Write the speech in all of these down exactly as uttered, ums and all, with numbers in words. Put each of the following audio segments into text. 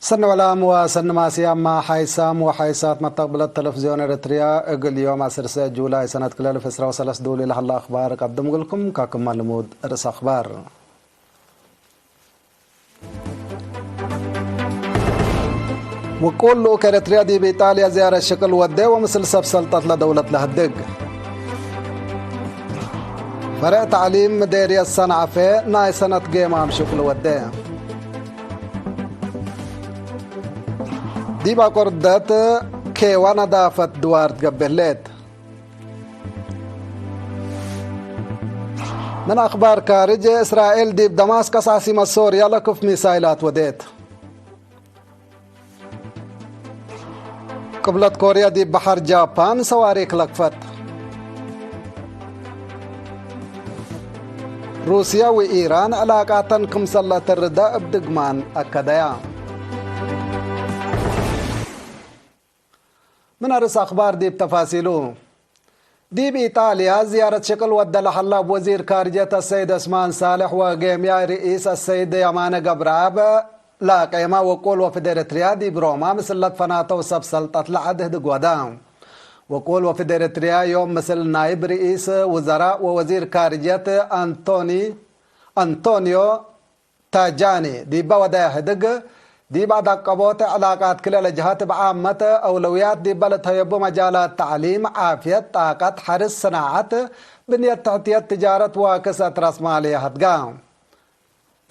ሰኒ ወላም ወሰኒ ማስያማ ሓይሳም ወሓይሳት መተቅብለት ተለፍዝዮን ኤረትርያ፣ እግል ዮም ዐስር ሰዕ ጁላይ ሰነት ክልኤ አልፍ ዕስራ ወሰለስ ዱሊ ለሀለ አኽባር እቀድም እግልኩም። ካክማ ልሙድ ርእስ አኽባር። ውቁል ልኡክ ኤረትርያ ዲብ ኢጣልያ ዝያረት ሽቅል ወዴ ወምስል ሰብ ሰልጠት ለደውለት ለህድግ። ፈርዕ ተዕሊም ምዴርየት ሰንዓፈ ናይ ሰነት ጌማም ሽቅል ወዴ። ዲብ አቆርደት ኬዋ ነዳፈት ድዋር ትገብእ ህሌት። ምን አኽባር ካርጅ፣ እስራኤል ዲብ ደማስቀስ ዓሲመት ሶርያ ለክፍ ሚሳይላት ወዴት። ቅብለት ኮርያ ዲብ በሐር ጃፓን ሰዋሪክ ለክፈት። ሩስያ ወኢራን ዕላቃተን ክምሰል ለአተርዳ እብ ድግማን አከደያ። ምን አርስ አኽባር ዲብ ተፋሲሉ። ዲብ ኢጣልያ ዝያረት ሽቅል ወደ ለሀላ እብ ወዚር ካርጅየት አሰይድ ዑስማን ሳልሕ ወጌምያይ ርኢስ አሰይድ የማነ ገብረአብ ላቄመ ወቁል ወፍድ ኤረትርያ ዲብ ሮማ ምስል ለትፈናተው ሰብ ሰልጠት ለዐድ ህድግ ወደ። ወቁል ወፍድ ኤረትርያ ዮም ምስል ናይብ ርኢስ ውዘራእ ወወዚር ካርጅየት አንቶኒ፣ አንቶኒዮ ታጃኒ ዲበ ወደ ህድግ፣ ዲብ አዳቀቦት ዕላቃት ክልኤ ለጀሀት እብ ዓመት አውለውያት ዲበ ለትሀየቡ መጃላት ተዕሊም፣ ዓፍየት፣ ጣቀት፣ ሐርስ፣ ሰናዐት፣ ብንየት ተሕትየት፣ ትጃረት ወክስአት ራስማልየ ህድጋ።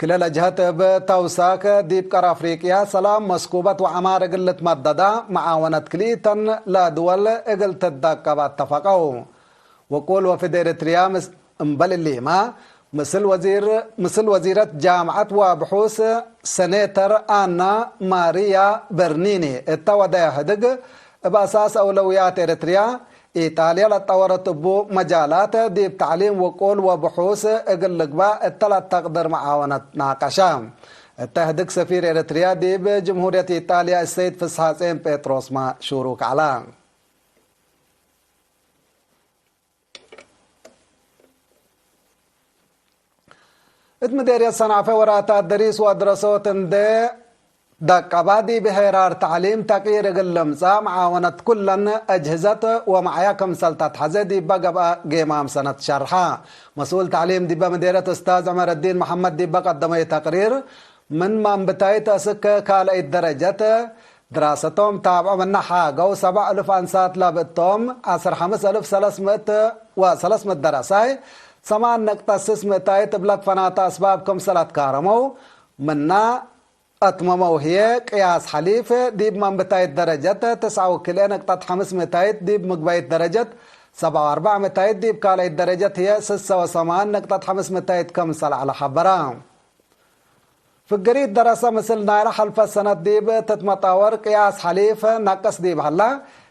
ክልኤ ለጀሀት እብ ተውሳክ ዲብ ቀር አፍሪቅያ ሰላም፣ መስኩበት ወዐማር እግል ልትመደዳ መዓወነት ክልኢተን ለድወል እግል ትዳቀብ አተፈቀው። ወቁል ወፍድ ኤረትርያ ምስ-፣ እምበል እሊመ፣ ምስል ወዚር፣ ምስል ወዚረት ጃምዐት ወብሑስ ሰኔተር አና ማሪያ በርኒኒ እተ ወደ ህድግ፣ እብ አሳስ አውለውያት ኤረትርያ፣ ኢጣልያ ለጠወረት እቡ መጃላት ዲብ ተዕሊም፣ ውቁል ወብሑስ እግል ልግባእ እተ ለተቅድር መዓወነት ናቀሻ። እተ ህድግ ሰፊር ኤረትርያ ዲብ ጅምሁርየት ኢጣልያ እሰይድ ፍስሐጼን ጴጥሮስመ ሹሩክ ዐላ። እት ምዴርየት ሰናፈ ወራታት ደሪስ ወአድረሶት እንዴ ደቀባ፣ ዲብ ሄራር ተዕሊም ተቅይር እግል ልምጻእ መዓወነት ኩለን አጅህዘት ወመዕያ ክምሰል ተትሐዜ ዲበ ገብአ ጌማም ሰነት ሸርሐ። መስኡል ተዕሊም ዲበ ምዴርየት እስታዝ ዑመረዲን መሐመድ ዲበ ቀደመዩ ተቅሪር፣ ምን መንብታይት እስክ ካልአይት ደረጀት ድራሰቶም ታብዖ ምነ ሓገው ሰብዕ እልፍ አንሳት ለብእቶም፣ ዐስር ሐምስ እልፍ ሰለስ ምእት ወሰለስ ምእት ደረሳይ፣ ሰማን ነቅጠት ስስ ምእታይት እብለ ትፈናተ አስባብ ክምሰል አትካረመው፣ ምና አትመመው ህዬ ቅያስ ሐሊፍ ዲብ መንብታይት ደረጀት ትስዐ ወክልኤ ነቅጠት ሐምስ ምእታይት፣ ዲብ ምግባይት ደረጀት ሰብዐ ወአርበዕ ምእታይት፣ ዲብ ካልአይት ደረጀት ህዬ ስሰ ወሰማን ነቅጠት ሐምስ ምእታይት ክምሰል ዐለ ሐበረ። ፍግሪት ደረሰ ምስል ናይለ ሐልፈት ሰነት ዲብ ትትመጣወር ቅያስ ሐሊፍ ነቅስ ዲብ ሀላ፣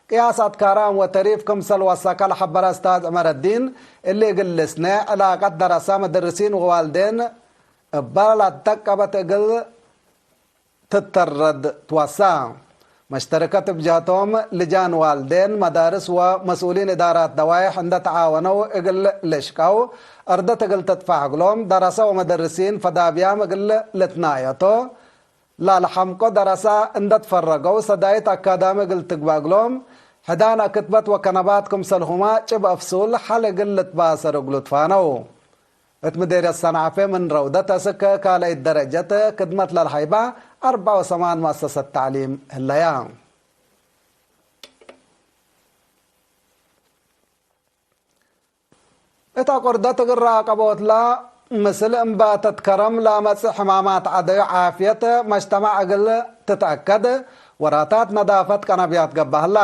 ቅያስ አትካራም ወተሪፍ ክምሰል ወሰከ ለሐበረ እስታዝ ዑመረዲን፣ እሊ እግል ልስነ ዕላቀት ደረሰ ምድርሲን ወዋልዴን እበ ለአትደቀበት እግል ትተረድ ትወሳ። መሽተረከት እብ ጀህቶም፣ ልጃን ዋልዴን፣ መዳርስ ወመስኡሊን እዳራት ደዋይሕ እንደ ተዓወነው እግል ልሽቀው፣ አርደት እግል ትጥፋሕ እግሎም፣ ደረሰ ወመደርሲን ፈዳብያም እግል ልትናየቶ፣ ላልሐምቆ ደረሰ እንደ ትፈረገው፣ ሰዳይት አካዳሚ እግል ትግበእ እግሎም፣ ሕዳን አክትበት ወከነባት ክምሰልሁመ ጭብአ ፍሱል ሐል እግል ልትባሰር እግሉ ትፋነው። እት ምዴርየት ሰንዓፈ ምን ረውደት እስክ ካልአይት ደረጀት ክድመት ለልሀይባ አርበዕ ወሰማን መአሰሰት ተዕሊም ህለያ። እት አቆርደት እግል ራቀቦትላ ምስል እምባተት ከረም ለአመጽእ ሕማማት ዐደዩ ዓፍየት መጅተማዕ እግል ትትአከድ ወራታት ነዳፈት ቀነብያት ገብአ ህላ።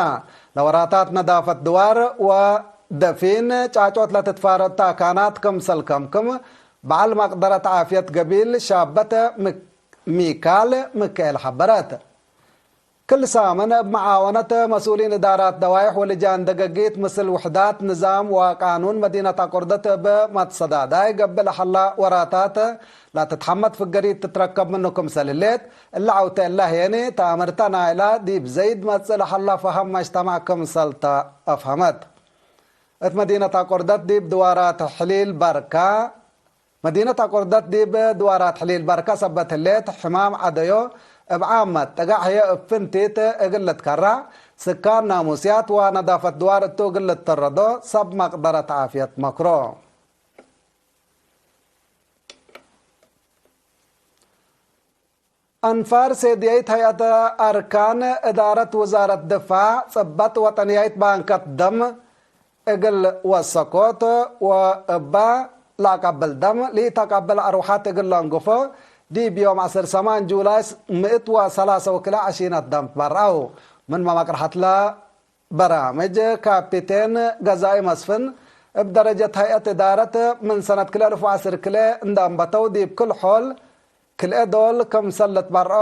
ለወራታት ነዳፈት ድዋር ወደፊን ጫጮት ለትትፋረድ ታካናት ክምሰል ከምክም በዐል መቅደረት ዓፍየት ገቢል ሻበት ምክ-፣ ሚካል ምክኤል ሐበረት። ክል ሳምን እብ መዓወነት መስኡሊን እዳራት ደዋይሕ ወልጃን ደገጊት ምስል ውሕዳት ንዛም ወቃኑን መዲነት አቆርደት እብ መትሰዳዳይ ገብእ ለሐላ ወራታት ለትትሐመድ ፍገሪት ትትረከብ ምኑ ክምሰል ህሌት፣ እለ ዐውተ እለ ህዬኒ ተአምርተ ናይላ ዲብ ዘይድ መጽእ ለሐላ ፈሀም መጅተማዕ ክምሰል ተ አፍሀመት። እት መዲነት አቆርደት ዲብ ድዋራት ሕሊል በርካ፣ መዲነት አቆርደት ዲብ ድዋራት ሕሊል በርከ ሰበት ህሌት፣ ሕማም ዐደዮ እብ ዓመት፣ ጠጋዕ ህዬ እብ ፍንቲት እግል ልትከራ፣ ስካን ናሙስያት ወነዳፈት ድዋር እቱ እግል ልትረዶ ሰብ መቅደረት ዓፍየት መክሮ። አንፋር ሴድየይት ሀይአት አርካን እዳረት ውዛረት ድፋዕ፣ ጽበት ወጠንያይት ባንከት ደም እግል ወሰኮት ወእበ ለአቀብል ደም፣ ለኢተቀብል አርወሐት እግል ለአንግፎ፣ ዲብ ዮም ዐስር ሰማን ጁላይ ምእት ወሰላሰ ወክልኤ ዐሺነት ደም ትበርዐው። ምን መመቅርሐትለ በራምጅ ካፒቴን ገዛኢ መስፍን፣ እብ ደረጀት ሀይአት እዳረት ምን ሰነት ክልኤ አልፍ ወዐስር ክልኤ እንደ አንበተው ዲብ ክል ሖል ክልኤ ዶል ክምሰል ልትበርዖ፣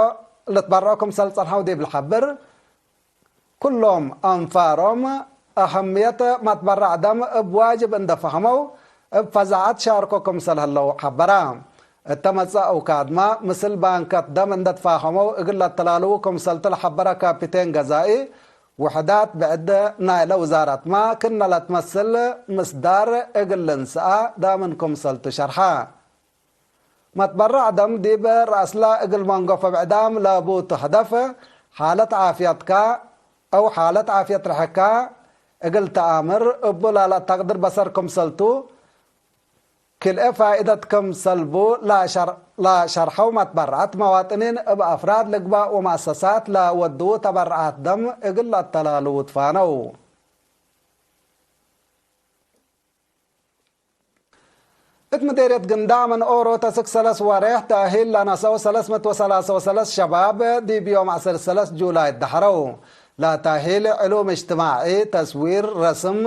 ልትበርዖ ክምሰል ጸንሐው ዲብ ለሐብር፣ ኩሎም አንፋሮም አሀምየት መትበራዕ ደም እብ ዋጅብ እንደ ፈሀመው፣ እብ ፈዛዐት ሻርኮ ክምሰል ህለው ሐበራ። እተ መጽአ አውካድመ፣ ምስል ባንከት ደም እንደ ትፋሀመው እግል ለአተላልዉ ክምሰልቱ ለሐበረ ካፒቴን ገዛኢ፣ ውሕዳት ብዕድ ናይለ ውዛረትመ ክእነ ለትመስል ምስዳር እግል ልንስአ ዳምን ክምሰልቱ ሸርሐ። መትበራዕ ደም ዲብ ረአስለ እግል መንገፎ ብዕዳም ለቡቱ ህደፍ፣ ሓለት ዓፍየትከ አው ሓለት ዓፍየት ርሕከ እግል ተአምር እቡ ላለአተቅድር በሰር ክምሰልቱ፣ ክልኤ ፋኢደት ክምሰልቡ ለሸር-፣ ለሸርሐው መትበራዕት መዋጥኒን እብ አፍራድ ልግባእ ወመአሰሳት ለወድዉ ተበራዓት ደም እግል ለአተላልዉ ትፋነው። እት ምዴርየት ግንዳዕ ምን ኦሮ ተስክ ሰለስ ወሬሕ ተእሂል ለነሰአው ሰለስ ምእት ወሰላሰ ወሰለስ ሸባብ ዲብ ዮም ዐስር ሰለስ ጁላይ ደሐረው። ለተእሂል ዕሉም እጅትማዒ፣ ተስዊር፣ ረስም፣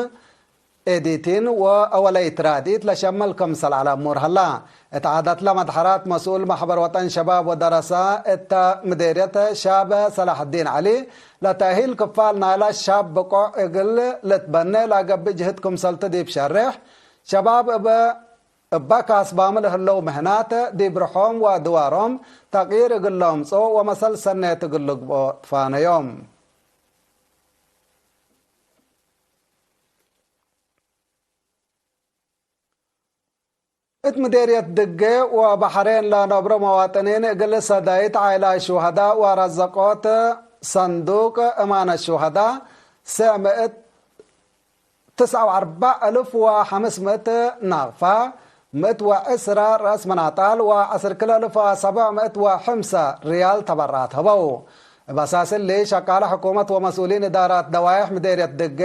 ኤዲቲን ወአወለይት ራድኢት ለሸምል ክምሰል ዐለ እሙር ሀላ። እት ዓዳትለ መድሐራት መስኡል መሕበር ወጠን ሸባብ ወደረሰ እተ ምዴርየት ሻብ ሰላሐዲን ዐሊ፣ ለተእሂል ክፋል ናይለ ሻብ ብቆዕ እግል ልትበኔ ለገብእ ጅህድ ክምሰልቱ ዲብ ሸሬሕ፣ ሸባብ እብ፣ እበ ካስባሙ ለህለው ምህናት ዲብ ርሖም ወድዋሮም ተቅይር እግል ለአምጽኦ ወመሰል ሰኔት እግል ልግብኦ ትፋነዮም። እት ምዴርየት ድጌ ወበሐሬን ለነብሮ መዋጥኒን እግል ሰዳይት ዓይላ ሹሀዳ ወረዘቆት ሰንዱቅ እማነ ሹሀዳ፣ ሰዕ ምእት ትስዐ ወአርበዕ እልፍ ወሐምስ ምእት ናቅፋ፣ ምእት ወዕስረ ረአስ መናጣል ወዐስር ክልኤ እልፍ ወሰብዕ ምእት ወሐምሰ ርያል ተበራአት ህበው። እብ አሳስ እሊ፣ ሸቃለ ሕኩመት ወመስኡሊን እዳራት ደዋይሕ ምዴርየት ድጌ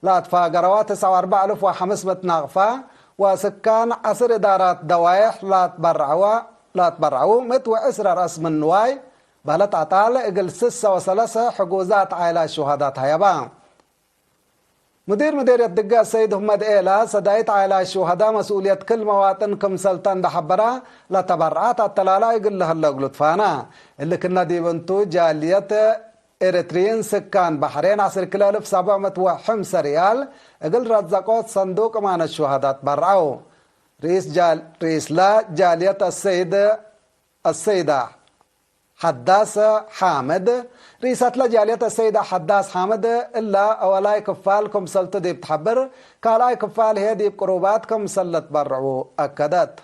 ለአትፋገረወ ትስዐ ወአርበዕ እልፍ ወሐምስ ምእት ናቅፋ፣ ወስካን ዐስር እዳራት ደዋይሕ ለአትበረዐወ፣ ለአትበረዐዉ ምእት ወዕስረ ረአስ ምን ንዋይ በህለት አጣል እግል ስሰ ወሰለሰ ሕጉዛት ዓይላ ሹሀዳት ሀየባ። ሙዲር ምዴርየት ድጌ አሰይድ ሁመድ ኤላ፣ ሰዳይት ዓይላ ሹሀዳ መስኡልየት ክል መዋጥን ክምሰልተ እንደ ሐበራ፣ ለተበረዓት አተላላ እግል ለህለ እግሉ ትፋና። እሊ ክነ ዲብ እንቱ፣ ጃልየት ኤረትርይን ስካን በሐሬን ዐስር ክልኤ እልፍ ሰብዕ ምእት ወሐምሰ ርያል እግል ረዘቆት ሰንዱቅ እማነት ሹሀዳ ትበረዐው። ርኢስ ጃል-፣ ርኢስለ ጃልየት አሰይድ አሰይዳ ሐዳስ ሓምድ፣ ርኢሰት ለጃልየት አሰይዳ ሐዳስ ሓምድ፣ እለ አወላይ ክፋል ክምሰልቱ ዲብ ተሐብር፣ ካልኣይ ክፋል ህዬ ዲብ ቅሩባት ክምሰል ለትበርዑ አከደት።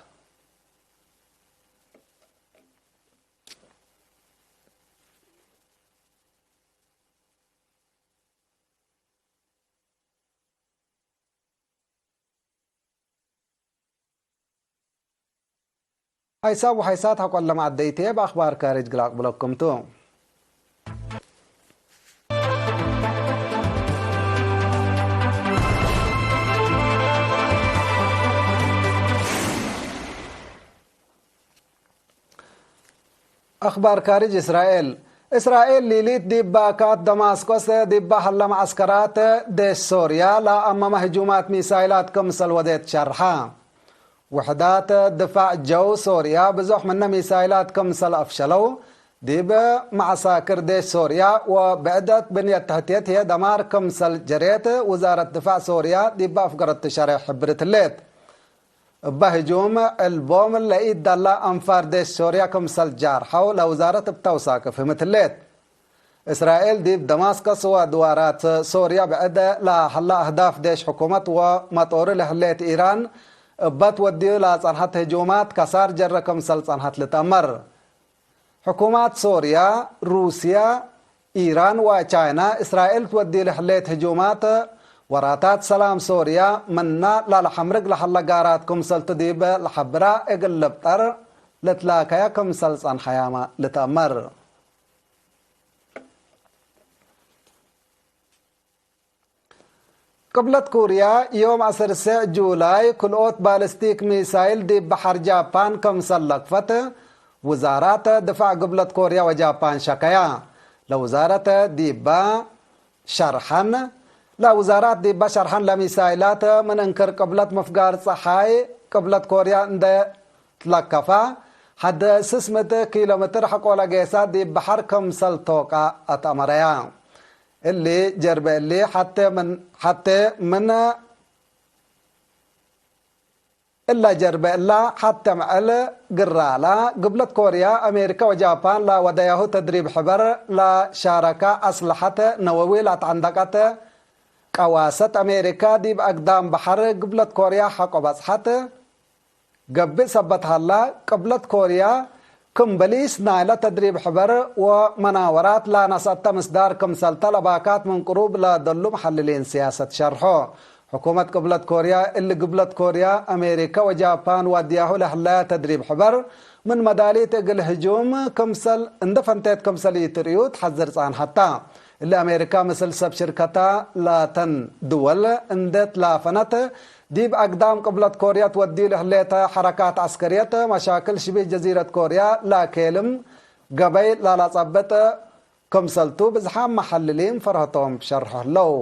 ሓይሳብ ወሓይሳት ሐቆለ መዐደይቴ፣ በአክባር ካርጅ ግል አቅብለኩም ቱ። አክባር ካርጅ እስራኤል። እስራኤል ሊሊት ዲብ ባካት ደማስቆስ ዲበ ሀለ መዐስከራት ዴሽ ሶርያ ለአመመ ህጁማት ሚሳይላት ክምሰል ወዴት ሸርሐ። ውሕዳት ድፋዕ ጀው ሶርያ ብዞሕ ምነ ሚሳይላት ክምሰል አፍሸለው፣ ዲብ መዐሳክር ዴሽ ሶርያ ወብዕደት ብንየት ተሕትየት ህዬ ደማር ክምሰል ጀሬት ውዛረት ድፋዕ ሶርያ ዲበ አፍገረቱ ሸሬሕ ሕብርት ህሌት። እበ ህጁም ዕልቦም ለኢደላ አንፋር ዴሽ ሶርያ ክምሰል ጃርሐው ለውዛረት እብ ተውሳክ ፍህምት ህሌት። እስራኤል ዲብ ደማስቀስ ወድዋራት ሶርያ ብዕድ ለሀላ አህዳፍ ዴሽ ሕኩመት ወመጦሪ ለህሌት ኢራን እበ ትወድዩ ለጸንሐት ህጁማት ከሳር ጀረ ክምሰል ጸንሐት ልትአመር። ሕኩማት ሶርያ፣ ሩስያ፣ ኢራን ወቻይና እስራኤል ትወዲ ለህሌት ህጁማት፣ ወራታት ሰላም ሶርያ ምና ላለሐምርግ ለሀለ ጋራት ክምሰልቱ ዲብ ለሐብራ እግል ልብጠር ልትላከያ ክምሰል ጸንሐያመ ልትአመር። ቅብለት ኮርያ፣ ዮም ዐስር ሰዕ ጁላይ፣ ክልኦት ባሊስቲክ ሚሳይል ዲብ በሐር ጃፓን ክምሰል ለክፈት፣ ውዛራት ድፋዕ ቅብለት ኮርያ ወጃፓን ሸከያ። ለውዛረት ዲባ ሸርሐን፣ ለውዛራት ዲባ ሸርሐን፣ ለሚሳይላት ምን እንክር ቅብለት ምፍጋር ጸሓይ ቅብለት ኮርያ እንደ ትለከፋ፣ ሐደ ስስ ምእት ኪሎ ሜትር ሐቆለ ጌሳ ዲብ በሐር ክምሰል ቶቃ አትአመረያ። እሊ ጀርበ እሊ ሐቴ ምን፣ ሐቴ ምን እለ ጀርበ እላ ሐቴ ምዕል ግራላ፣ ግብለት ኮርያ፣ አሜሪከ ወጃፓን ለወደያሁ ተድሪብ ሕበር ለሻረካ አስለሐት ነወዊ ለአትዐንደቀት ቀዋሰት አሜሪከ ዲብ አግዳም በሐር ግብለት ኮርያ ሐቆ በጽሐት። ገብእ ሰበት ሀላ፣ ቅብለት ኮርያ ክም በሊስ ናይለ ተድሪብ ሕበር ወመናወራት ለነስአተ ምስዳር ክምሰልተ ለባካት ምን ቅሩብ ለደሉ መሐልሊን ስያሰት ሸርሖ። ሕኩመት ቅብለት ኮርያ፣ እሊ ግብለት ኮርያ፣ አሜሪከ ወጃፓን ዋድያሁ ለህለያ ተድሪብ ሕበር፣ ምን መዳሊት እግል ህጁም ክምሰል እንደ ፈንቴት ክምሰል ኢትርእዩ ተሐዝር ጻንሐታ። እሊ አሜሪካ ምስል ሰብ ሽርከታ ላተን ድወል እንዴ ትላፈነት፣ ዲብ አግዳም ቅብለት ኮርያ ትወድዩ ለህሌተ ሐረካት ዐስከርየት፣ መሻክል ሽቢህ ጀዚረት ኮርያ ላኬልም ገበይ ላላጸብጥ ክምሰልቱ፣ ብዝሓም መሐልሊን ፈርሀቶም ሸርሖ ህለው።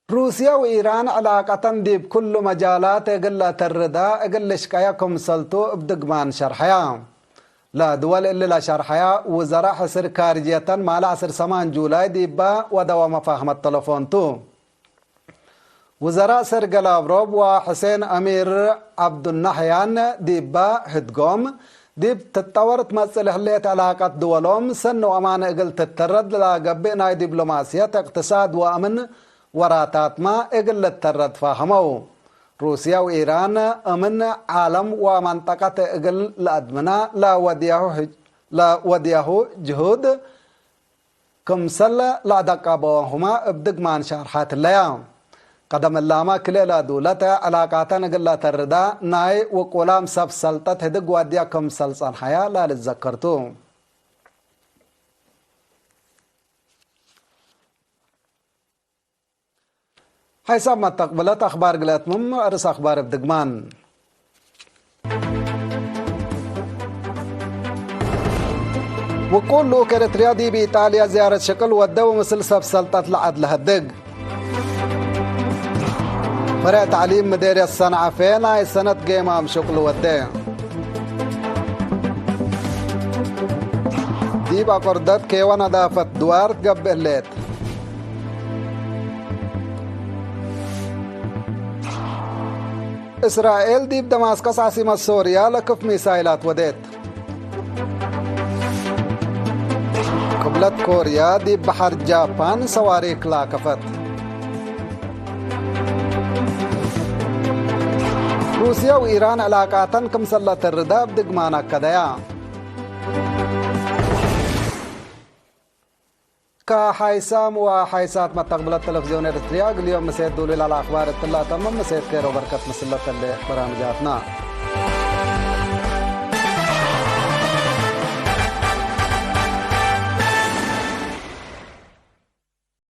ሩስየ ወኢራን ዕላቀተን ዲብ ኩሉ መጃላት እግል ለአተርዳ እግል ልሽቀየ ክምሰልቱ እብ ድግማን ሸርሐያ። ለድወል እሊ ለሸርሐያ ውዘራእ ሕስር ካርጅየተን ማለ ዐስር ሰማን ጁላይ ዲባ ወደወ መፋህመት ተለፎን ቱ። ውዘራእ ሰርገ ላቭሮቭ ወሕሴን አሚር ዐብዱናህያን ዲባ ህድጎም፣ ዲብ ትጠወር ትመጽእ ለህሌት ዕላቀት ድወሎም ሰኒ ወአማን እግል ትተረድ ለገብእ ናይ ዲብሎማስየት፣ እቅትሳድ ወአምን ወራታትመ እግል ልተረድ ፋህመው። ሩስየ ወኢራን እምን ዓለም ወመንጠቀት እግል ለአድምና ለወድያሁ ህጅ-፣ ለወድያሁ ጅሁድ፣ ክምሰል ለአደቀበሁመ እብ ድግማን ሻርሐት ህለያ። ቀደም እላመ ክልኤ ለዱለት ዕላቃተን እግል ለአተርዳ ናይ ውቁላም ሰብ ሰልጠት ህድግ ዋድያ ክምሰል ጸንሐያ ለልትዘከር ቱ። ሐይሳብ መተቅብለት አክባር ግለት ምን አርስ አክባር እብ ድግማን። ውቁል ልኡክ ኤረትርያ ዲብ ኢጣልያ ዝያረት ሸቅል ወደ ወምስል ሰብ ሰልጠት ለዐድ ለሀድግ። ፈሬዕ ተዕሊም ምዴርየት ሰንዐፌ ናይ ሰነት ጌማም ሸቅል ወደ። ዲብ አቆርደት ኬወ ነዳፈት ድዋር ትገብእ ህሌት። እስራኤል ዲብ ደማስቀስ ዓሲመት ሶርያ ለክፍ ሚሳይላት ወዴት። ቅብለት ኮርያ ዲብ በሐር ጃፓን ሰዋሪክ ላከፈት። ሩስየ ወኢራን ዕላቃተን ክምሰል ለተርዳ እብ ድግማን አከደያ። ከሐይሳም ወሐይሳት መተቅብለት ተለፍዝዮን ኤረትርያ፣ እግል ዮም ምሴት ዱሉይ ለአክባር እትላ ተምም፣ ምሴት ኬሮ በርከት ምስል ለተሌ በራምጃትና።